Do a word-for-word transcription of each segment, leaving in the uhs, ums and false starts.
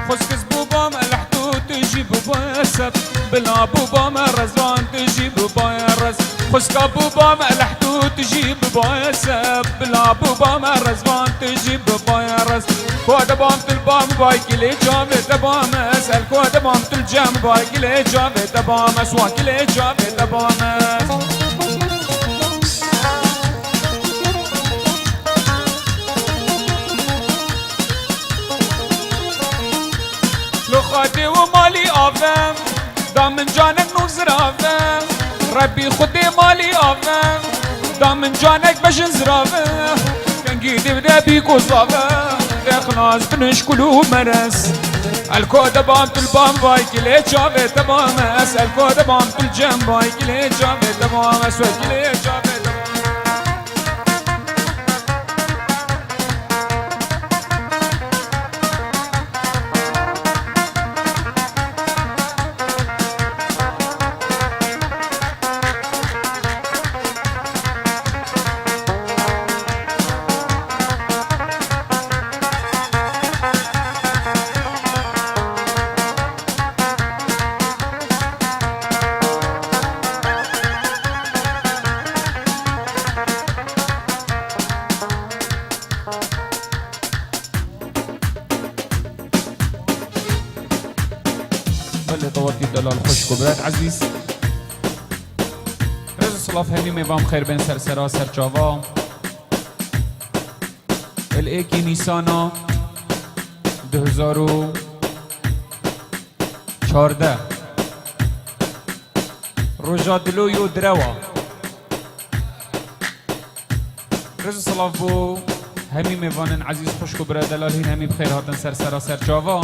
Xwezkiz bûbam elehdu tu jî bûbaseb, bila bûbam rezvan tu jî bûbaya rez. Xwezka bûbam elehdu tu jî bûbaya seb, bila bûbam rezvan tu jî bûbaya rez. Ku debam tu li bam bay gilê çavê te bam ez, el ku debam tu li cem bay gilê çavê te bam ez, wa gilê çavê te bam ez. Lo xadê û malî avem, da min canek nû zirave. Rebbî xwedê malî avem, da min canek bejin zirave. Kengî dêv de bî ku zave, de xilas bin ji kul û merez. El ku debam tu li bam vay gilê çavê te bam ez, el ku debam tu li cem vay gilê çavê te bam ez, we gilê çavê te bam. Belê tawatî delal xweşk û birayet ezîz. Rêz û silav hemî mêvan xêr bên ser sera ser çava. Li êkî Nîsana du hezar û çardeh. Roja dilo yo direwa. Rêz û silav bo hemî mêvanên ezîz, xwişk û bira delal hîn hemî bi xêr hatin ser sera ser çava.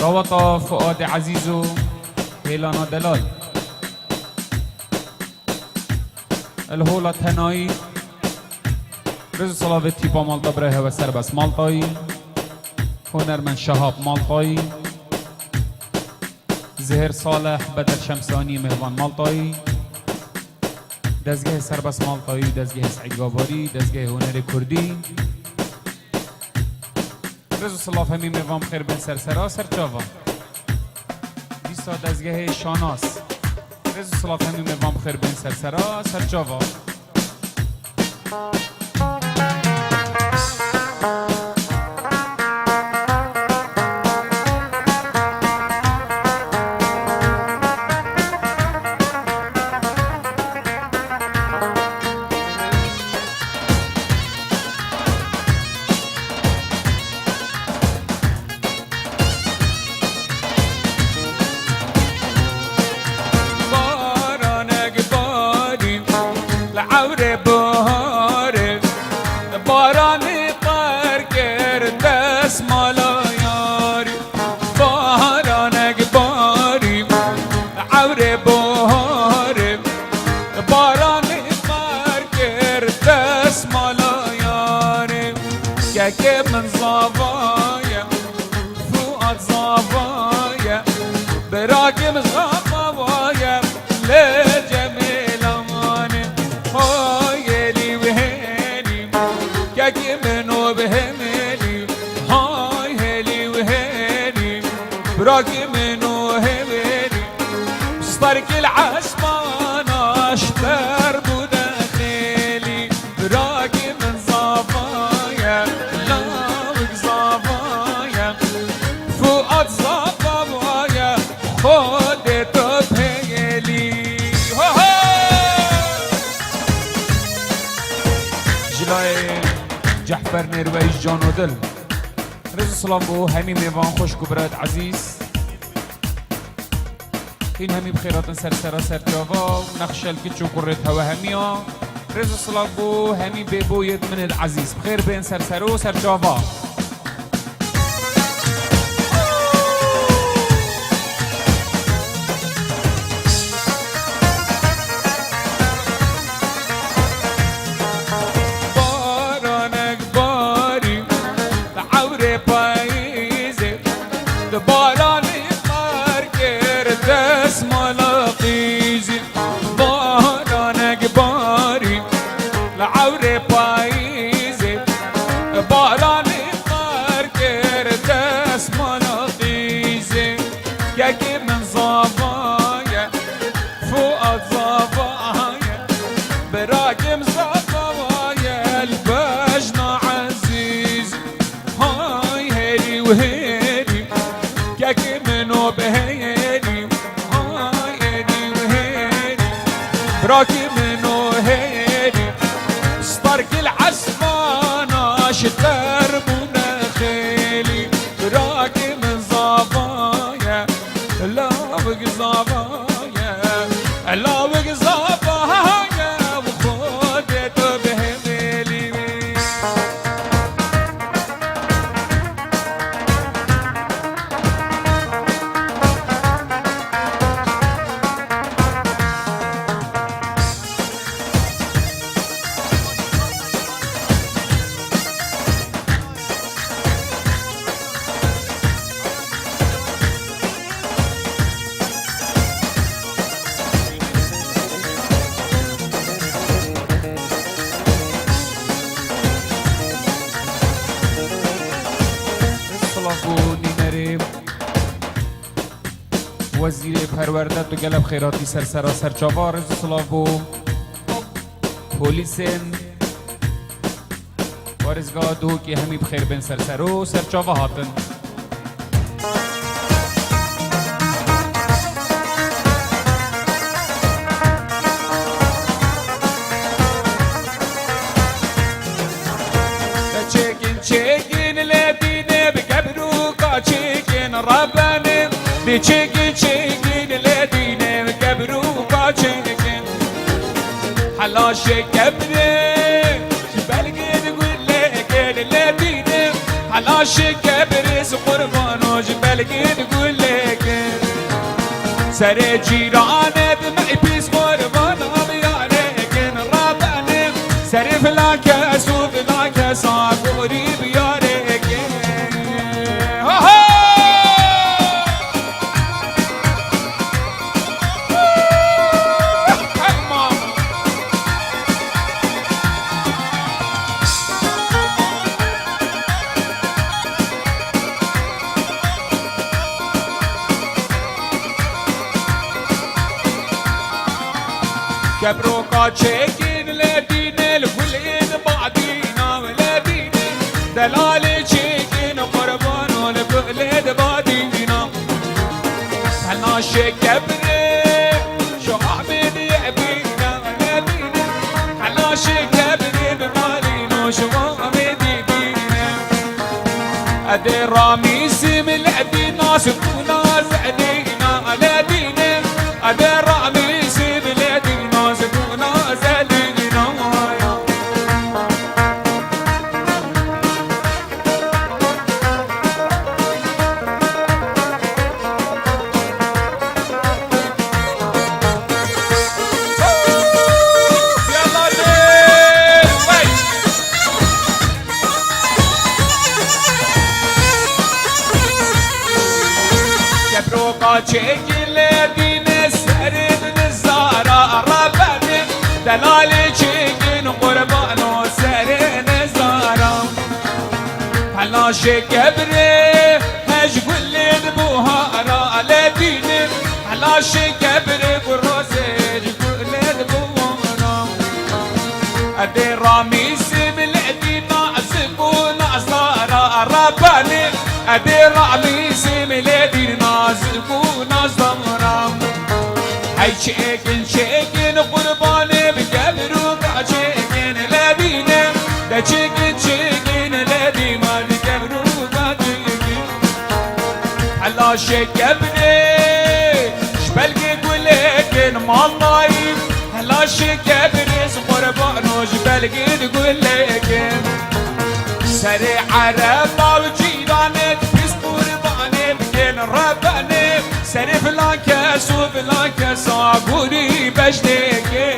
Daweta Fuadê Ezîz û Hêlana Delal. Li hola tenayî, rêz û silavê tîpa Malta birayê hewe Serbest Maltayî, hunermend Şehab Maltayî, Zihêr Salih, Beder Şemsanî, mêvan Maltayî, Dezgehê Serbest Maltayî, Dezgehê Seîd Gabarî, Dezgehê Hunerê Kurdî. Rêz û silav hemî mêvan bi xêr bên ser sera ser çava. Dîsa dezgehê Şanas. Rêz û silav hemî mêvan bi xêr bên ser sera ser çava. Baranek barî li ewrê biharê, baranê qer kir destmala yarî. Baranek barî, ewrê baharê, baranê qer kir destmala yarê. Kekê min zava ye, Fuat zava ye, birakê min zava ye, lê cemê lamanê. Hay hêlî û hêlî, kekê min û bi hêlî, hay hêlî û hêlî. Birakê min û hêvêrî, starkê li esmana ji ter bû dexêlî. Birakê min zava ye, lawik zava ye, Fuat zava ye, Xwedê tu pêlî. Ho ho! Ji layê Cehfer Nêrweyî Cano Dil. Rêz û silav bo hemî mêvan xweşk û birayet ezîz. Hîn hemî bi xêr hatin ser sera ser çava û nexşel kiç û kurê hewe hemiya. Rêz û silav bo hemî bêboyêt min ê ezîz. Bi xêr bên ser ser û ser çava. Baranek barî, ewrê Hêrî, kekê min o bi hêrî, ay êdî û hêrî. Birakê min o hêrî, starkil esmana ji ter bûne xêlî. Birakê min zava ye, lawik zava ye, lawik zava ye, û Xwedê tu bihêlî. Silav û nînerê. Wezîrê Perwerde, tu gelek xêratî ser sera serçava, rêz û silav bo polîsên parêzgeha Duhokê, hemî bi xêr bên ser ser û serçava hatin. Çêkin, çêkin lê dînê bi kebr û kaçêkin rebenê. Dê çêkin, çêkin lê dînê bi kebr û kaçêkin. Helaşê kebrê ji belgên gulêkin lê dînê. Helaşê kebrê ji qurbano ji belgên gulêkin. Serê cîranê di me pîs qurbana biyarêkin rebenê. Serê filan kes û filan kesa gorî biyarêkin. Ha ha! Hey mama! Kebroka çêkin lê dînê, li gulên badîna lê dînê. Delalê çêkin qurbano, li gulê badîna. Helaşê kebrê ji Amêdiyê bîne lê dînê. Helaşê kebrê bi malîno ji Amêdî bîne. Edê ramîsim lê dîna, sukûna zelîna lê dînê. Edê ramîsim lê dîna, sukûna zelîna. Kebroka çêkin lê dînê, serê nizara rebenê. Delalê çêkin qurbano, serê nizara. Helaşê kebrê hej gulên buhara lê dînê. Helaşê kebrê ku rozê ji gulên buhara. Edê ramîsim lê dîna, zik û nazara rebenê. Edê ramîsim lê dîna, zik û nazara. Hey çêkin, çêkin qurbanê bi kebr û kaçêkin lê dînê. De çêkin, çêkin lê dîna bi kebr û kaçêkin. Helaşê kebrê ji belgê gulêkin malayî. Helaşê kebrê ji qurbano ji belgê gulêkin. Serê ereba û cîranê pîs qurbanê bikin rebenê. Serê filan kes û filan kesa gurî beştêkê.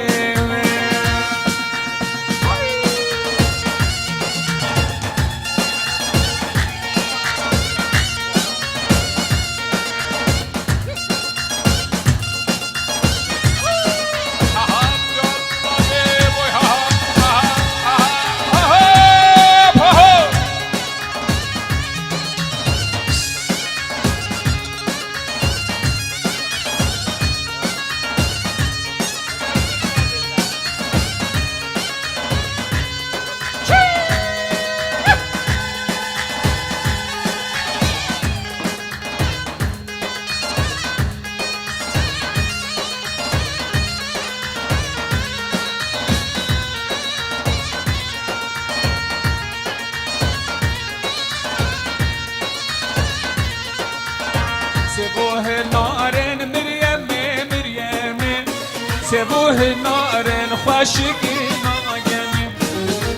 Ev û hinarin xweşikî nagemî.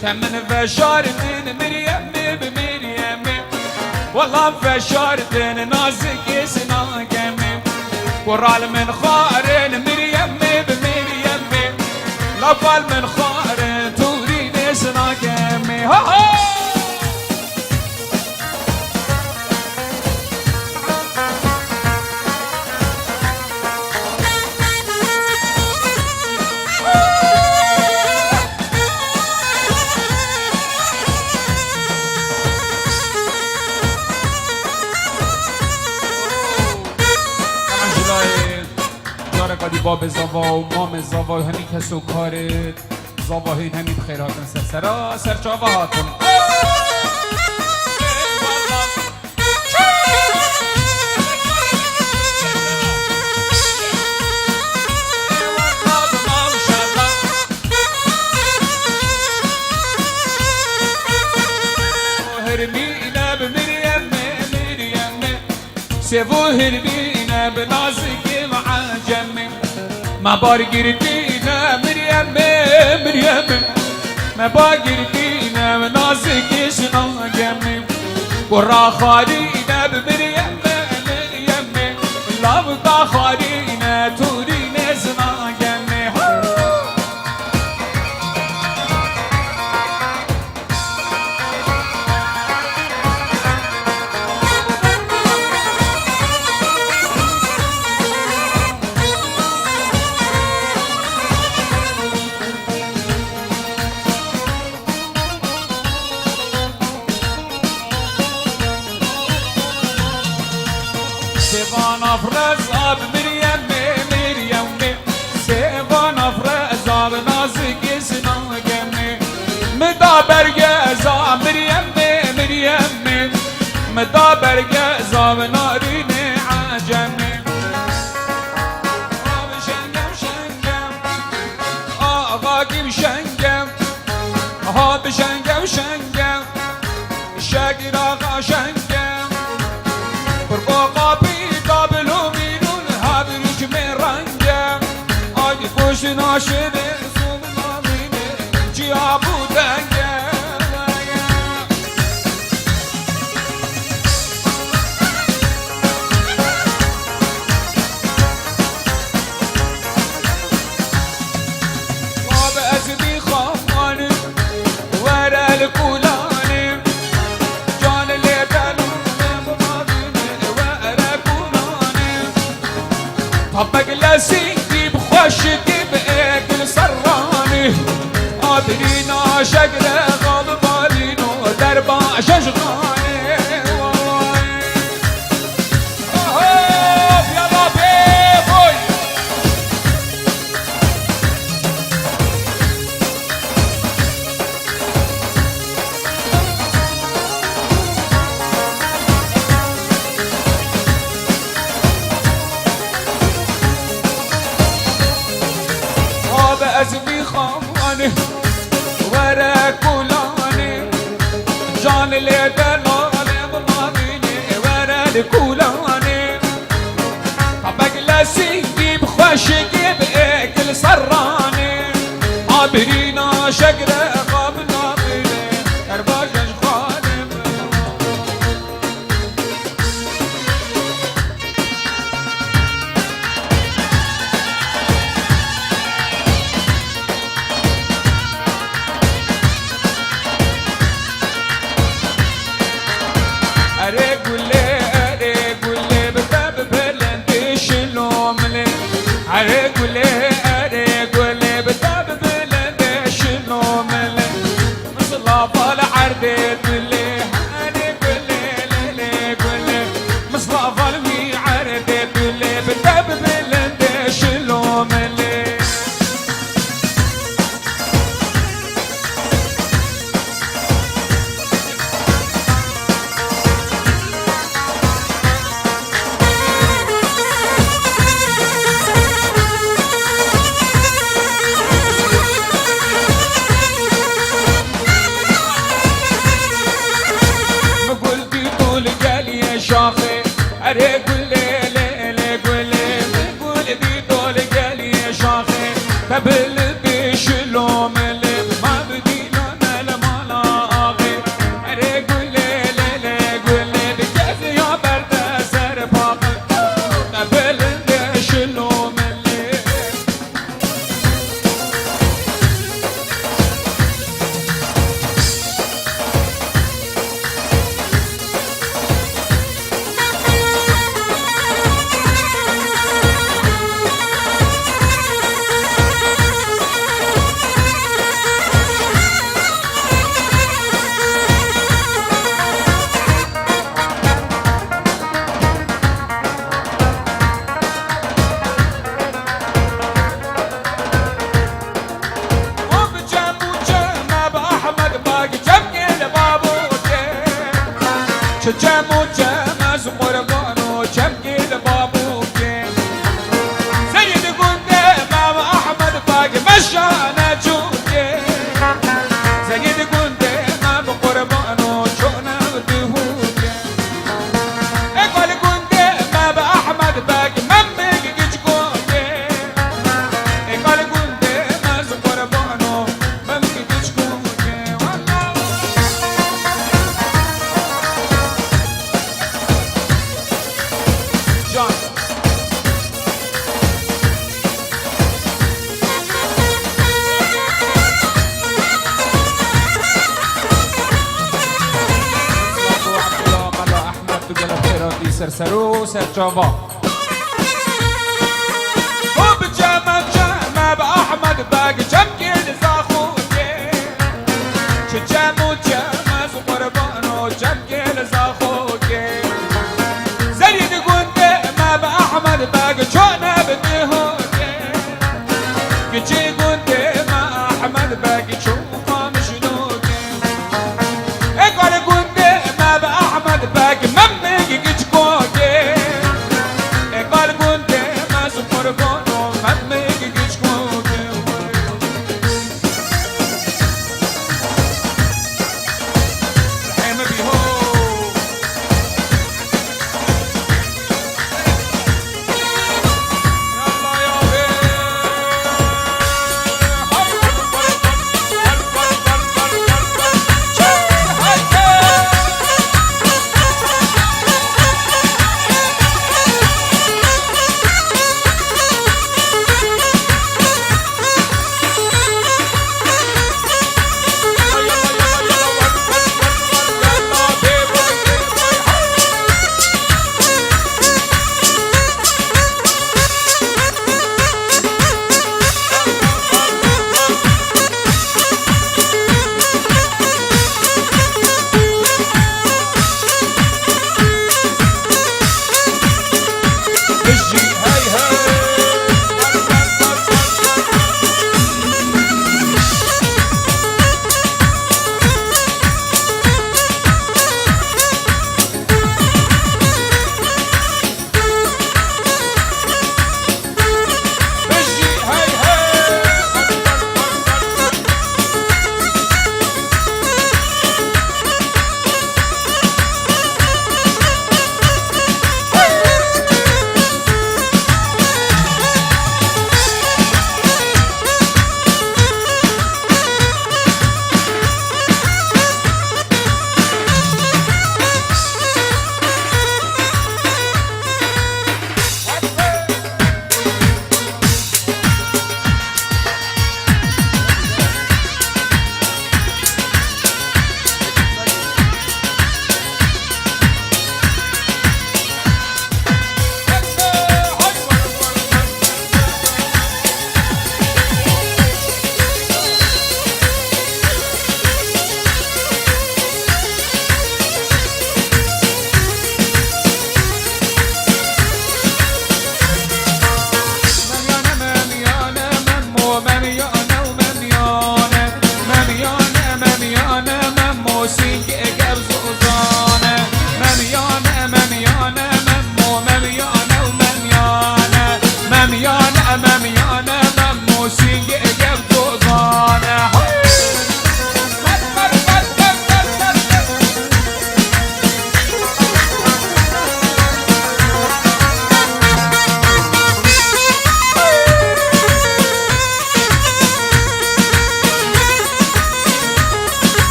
Te min veşartin Miryemê bi Miryemê. Wela veşartin nazikê sinagemê. Kural min xwarin Miryemê bi Miryemê. Lafal min xwarin tûrînê sinagemê. Ha ha! Careka dî babê zava û mamê zava û hemî kes û karê zava hîn hemî bi xêr hatin ser sera ser çava hatin. Hirmîne bi Miryemê, Miryemê. Sêv û hirmîne bi nazikê me ecemê. Me bar girtîne Miryemê, Miryemê. Me bar girtîne bi nazikê sinagemê. Kura xwarîne bi Miryemê, Miryemê. Lavika xwarîne tûrînê sinagemê. Sêvan afrez ab Miryemê, Miryemê. Sêvan afreza bi nazikê sinagemê. Mi da bergeza Miryemê, Miryemê. Mi da bergeza bi narînê ecemê. Ha bi şengem, şengem. Axa kî bi şengem. Ha bi şengem, şengem. Şekîr axa şenge. Pir bo qapî da bi lûmînûn ha bi rûçmê renge. Ay kuştin aşinê sumnamînê ciya bû denge. Abi ez bî xamanî, were li kulanî. Can lê delû, were kulanî. Tapek lesî, dî bi xweşikî bi êk li serranî. Abirîna şegre xalbalîno, derba şeşxanê. Vay. Hop, yala bê boy. Abi ez bî xamanî, were kulanî. Can lê delalê mavînî, were li kulanî. Tabek lesîngî bi xweşikî bi êkil serranê. Abirîna şegre xabina bîrê, derbaje ji xalê min. Erê gulê, erê gulê, bi te bi bilindî şilo milê. Erê gulê, erê gulê, bi te bi bilindî şilo milê. Mislava li erdê gulê, erê gulê, lê lê gulê. Mislava li wî erdê gulê, bi te bi bilindî şilo milê. Min gul dîto li geliyê şaxê, erê gulê, lê lê gulê. Min gul dîto li geliyê şaxê, Çi çem û çem ez qurban û çemkî li babûkê. Zerî di gundê me bi Ehmed Beg meşane çûkê. Zerî di gundê me bi qurban û çûne dihûkê. Ê ka li gundê me bi Ehmed Beg memik giçkokê. Ê ka li gundê me ez qurban û memik giçkokê. Wela. Can. Bravo, Abdullah, Mela Ahmed, tu gelek xêr hatî ser ser û ser çava. Û bi çeme çeme bi Ahmed Beg çemkê li Zaxokê. Çi çem û çem ez qurban û çemkê li Zaxokê. Zerî di gundê me bi Ehmed Beg çûne bi Dihokê. Kiçî gundê me Ehmed Beg çû Qamişlokê. Ê ka li gundê me bi Ehmed Beg memik giçkokê. Ê ka li gundê me ez qurban û memik giçkokê.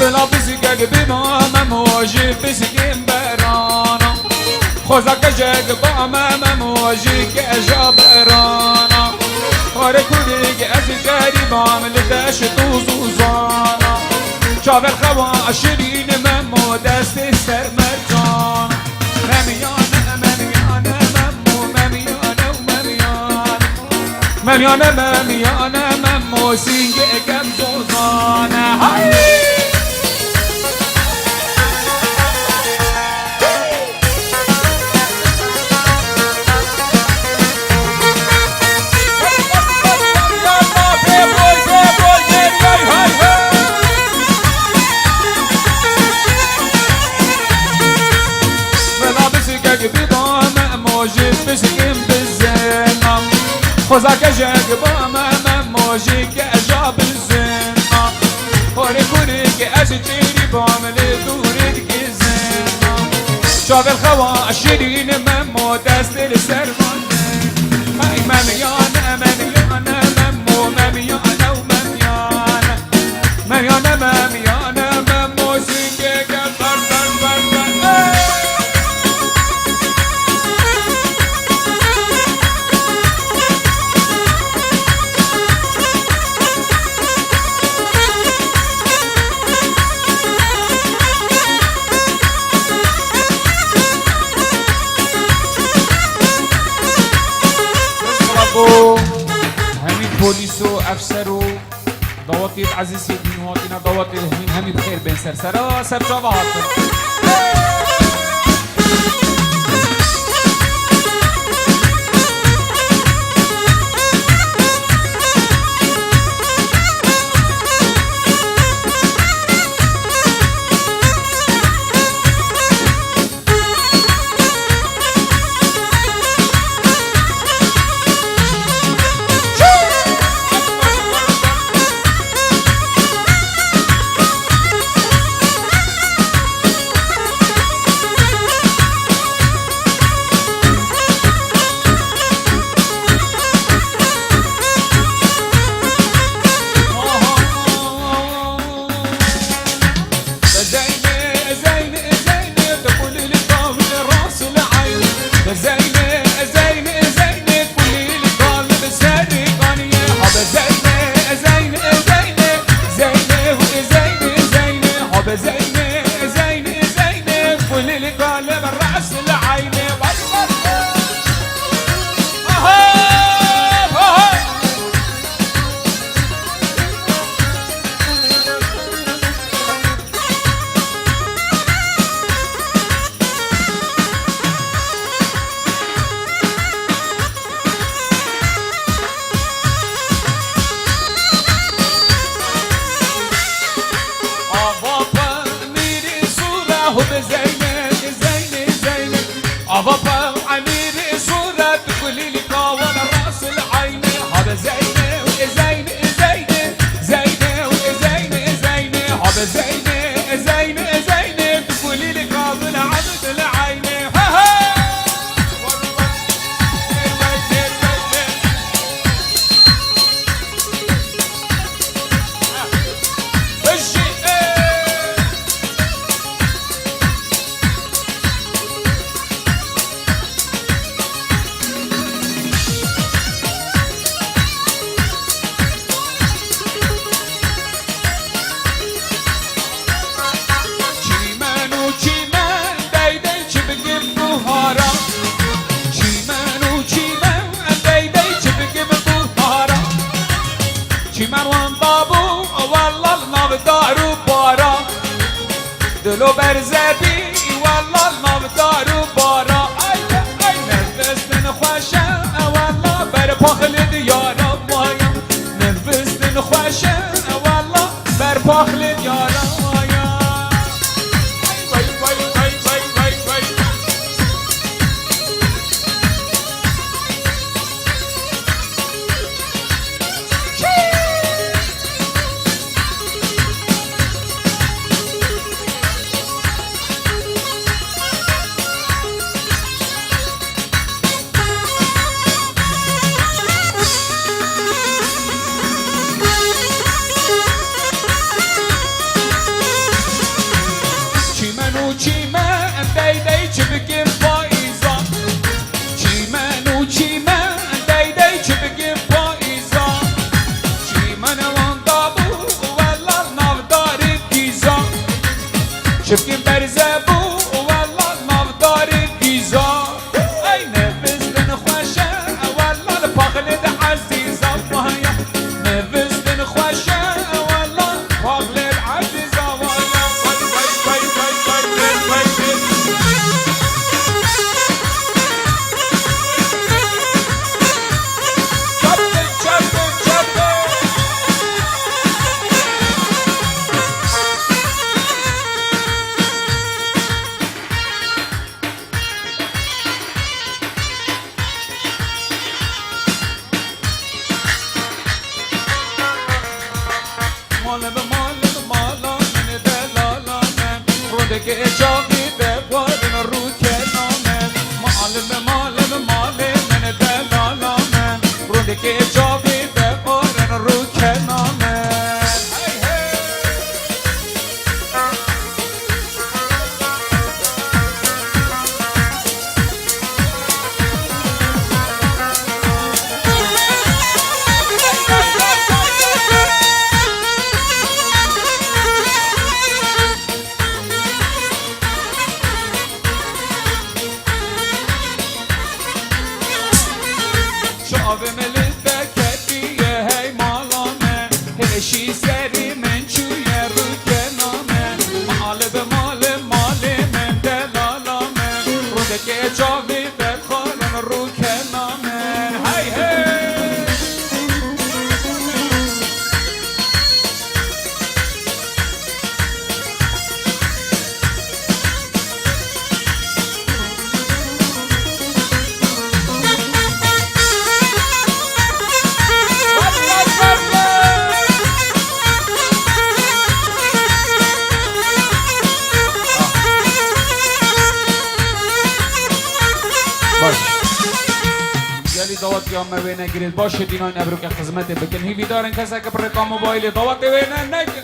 Bila bizgek bima memo ji bizgên berana. Xweza kejek ba me memo ji keja berana. Xwarê kurdî ez gerîbam li deşt û zûzana. Çavên xewa şirîn memo destê ser mercan. Memiyane, memiyane, memo, memiyane û memiyane. Memiyane, memiyane, memo sîngê kem zozane. Hay! Zake jek ba me, me mojik eja bizina. Hore kurik ez çêrî bam li dûr dikizina. Çavê xewa şirîn me mo dest li ser van. Hey memyane, memyane, memo, memyane, memyane. Memyane, memyane, memo zingê gel ber, ber, ber, ber. Hey! Bravo. Hemî polîs û efser û dawetê ezîz ê din hatine, dawetê hemî, hemî bi xêr bên ser sera, ser çava hatin. Zeynê, Zeynê, Zeynê, tu kulî li kavli ras li eyn. Zeynê, Zeynê, Zeynê, kulî li kavli bi serî kaniye. Habe Zeynê, Zeynê, Zeynê, Zeynê, Zeynê, Zeynê, habe Zeynê, Zeynê, Zeynê, kulî li kavli bi ras li eynê. Bak, bak, bak. Aha, aha. Ava pe mîrî sura hû bi Zeynê, Zeynê, Zeynê. Ava pe emîrî sura tu kulî li kawan ras li eynê. Habe Zeynê, Zeynê, Zeynê, Zeynê, Zeynê, Zeynê. Habe Zeynê, Zeynê, Zeynê, tu kulî li kawan abd li eynê. Ha, ha! Çîmen û çîmen, dey dey çi bikim buhara. Çîmen û çîmen, dey dey çi bikim buhara. Çîmen wenda bû, wella li nav dar û bara. Dilo berze bî, wella li nav dar û bara. Ay, ay, nefis din xweş e, wella ber paxlê diyara waya. Nefis din xweş e, wella ber paxlê diyara waya. Vay, vay, vay. Çîmen û çîmen, dey dey çi bikim payîza. Çîmen û çîmen, dey dey çi bikim payîza. Çîmen wenda bû, wella nav darê dîza. Çi bikim berze bû, wella nav darê dîza. Ey nefis din xweş e, wella li paxlê de ezîza waya. Nefis din xweş e, wella paxlê de ezîza waya. Vay, vay, vay. Çape, çape, çape. Mala min delala min, rûdeke çavî de xwarin rûkena min. Mal min, mal min, malê min delala min, rûdeke çavî de xwarin rûkena min. Hey, hey! Çavê min li te ketiye hey mala me, hêşî serî min çûye rûkena me. Mal bi mal, malê min delala me, rûdeke çavî de xwarin rûkena min. Hey, hey! Baş. Gelî dawetiya me wê negirêt. Baş e, dînayên ebrokê xizmetê bikin. Hîvîdarin keseke bi rêka mobaylê dawetê wê ne, nekin.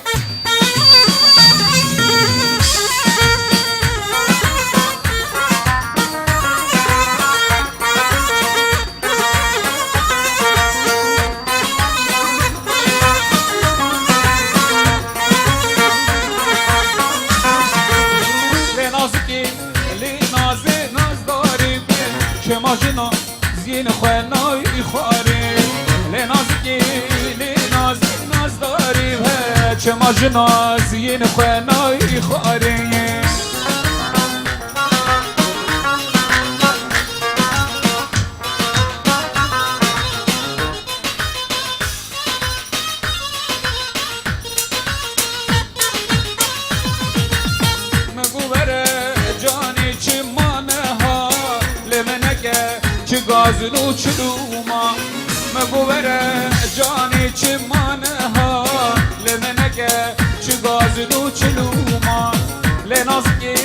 Lê nazikî, lê nazê nazdarî be, çema jina ziyên xwe nayî xwarê. Lê nazikî, lê nazê nazdarî be, çema jina ziyên xwe nayî xwarê. Min got were canê çima niha, lê min neke çi gazin û çi lûma. Min got were canê çima niha, lê min neke çi gazin û çi lûma. Lê nazikê,